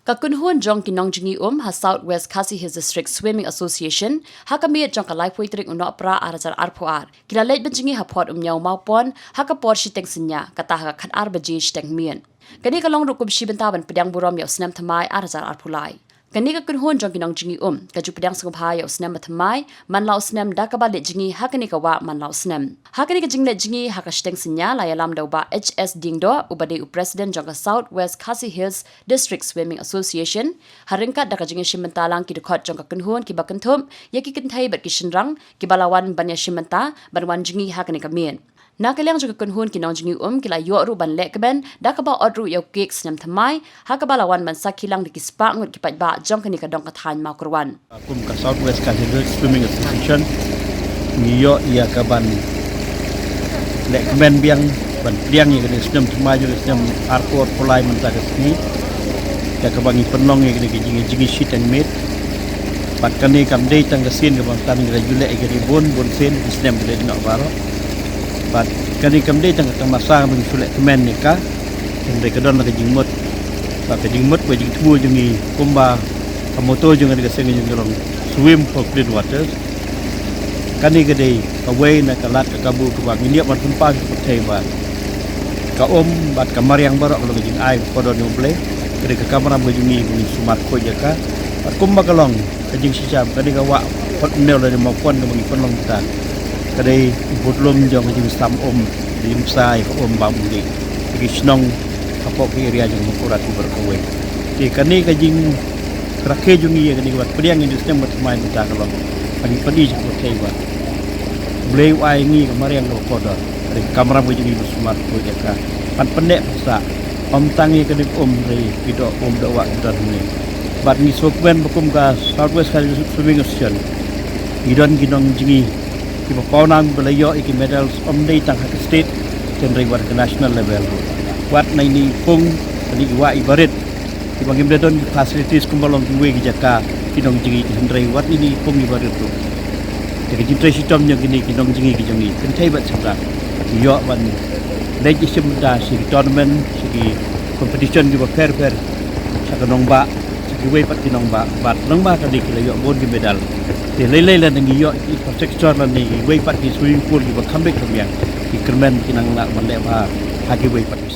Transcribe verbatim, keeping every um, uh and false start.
Ka kynhun jong ki nongjngi um ha South West Khasi Hills District Swimming Association, ha ka miet jong ka laiphew tarik u Nohprah ar hajar arphew ar, ki la leit ban jngi ha Phot Umñiaw Mawpon ha ka por shiteng synñia, kata ha ka khatar baje shiteng miet. Kane ka long ruh kum shi bynta ban pdiang burom ïa u snem thymmai ar hajar arphew lai. Kane ka kynhun jong ki nongjngi um ka ju pdiang sngewbha ïa u snem thymmai man la u snem da kaba leit jngi ha kane ka wah man la u snem. Ha kane ka jingleit jngi ha ka shiteng synñia la ïalam da u Bah H S Diengdoh, uba dei u president jong ka South West Khasi Hills District Swimming Association, ha ryngkat da ka jingïashim bynta lang ki dkhot jong ka kynhun kiba kynthup ïa ki kynthei bad ki shynrang kiba la wan ban ïashim bynta ban wan jngi ha kane ka miet. Na ka liang jong ka kynhun, ki nongjngi um ki la ïoh ruh ban lehkmen da kaba ot ruh ïa u kek snem thymmai, ha kaba la wan ban sakhi lang da ki spah ngut ki paidbah jong kane ka dong ka thaiñ Mawkyrwat. Kum ka South West Khasi Hills Swimming Association, ngi ïoh ïa ka ban lehkmen biang ban pdiang ïa kane ka snem thymmai jong ka snem arphew arphew lai mynta ka sngi, ïa kaba ngi pynlong ïa kane ka jing, jingïashiteng miet. Bad kane kam dei tang ka sien kaba mynta, ngi la ju leh ïa kane bun bun sien, ki snem ki la ïoh baroh. Bad kane kam dei tang ka tamasa kaba ngi shu lehkmen ïa ka, hynrei ka don la ka jingmut. Bad ka jingmut bad jingthmu jong ngi, kumba ka motto jong ngi, ka seng jong ngi ka long, "Swim for clean water." Kane ka dei kawei na ka lad ka kabu kaba ngin ïoh ban pynpaw sha ka pyrthei ba ka um bad ka mariang baroh ka long ka jingai kaba don jong U Blei. Ka dei ka kamram ka jong ngi ba ngin sumar khuid ïa ka. Bad kumba ka long ka jingshisha, ka dei ka wah Phot Umñiaw lane Mawpon kaba ngi pynlong mynta, ka dei ka budlum jong ka jingsam um, ka jingpynsah ïa ka um ba ym dih ïa ki shnong hapoh ka area jong Mawkyrwat baroh kawei. Te kane ka jingrakhe jong ngi ïa kane ka ban pdiang ïa kane ka snem ba thymmai mynta ka long ba ngin pyni sha ka pyrthei ba U Blei u ai ïa ngi ka mariang kaba kordor. Ka dei ka kamram ka jong ngi ban sumar khuid ïa ka, ban pynneh pynsah, ym tang ïa kane ka um, hynrei ki doh um doh wah ki don hangne. Bad ngi sngewkmen ba kum ka South West Khasi Hills Swimming Association, ngi don ki nongjngi kiba pawnam, kiba la ïoh ïa ki medals, ym dei tang ha ka state, hynrei wat ha ka national level ruh. Wat na ine i pung, na ine i wah iba rit, kiba ngim da don ki facilities kumba long kiwei ki jaka ki nongjngi, hynrei wat na ine i pung iba rit ruh, da ka jingtrei shitom jong kine ki nongjngi ki jong ngi, kynthei bad shynrang, ki ïoh ban leit ïashim bynta sha ki tournament, sha ki competition kiba pher pher, sha ka nongbah, sha kiwei pat ki nongbah, bad nangba ka dei ki la ïoh bun ki medal. Te lei lei lada ngi ïoh ki infrastructure lane kiwei pat ki swimming pool kiba kham bit kham biang, ki kyrmen ki nang lah ban leh bha ha kiwei pat ki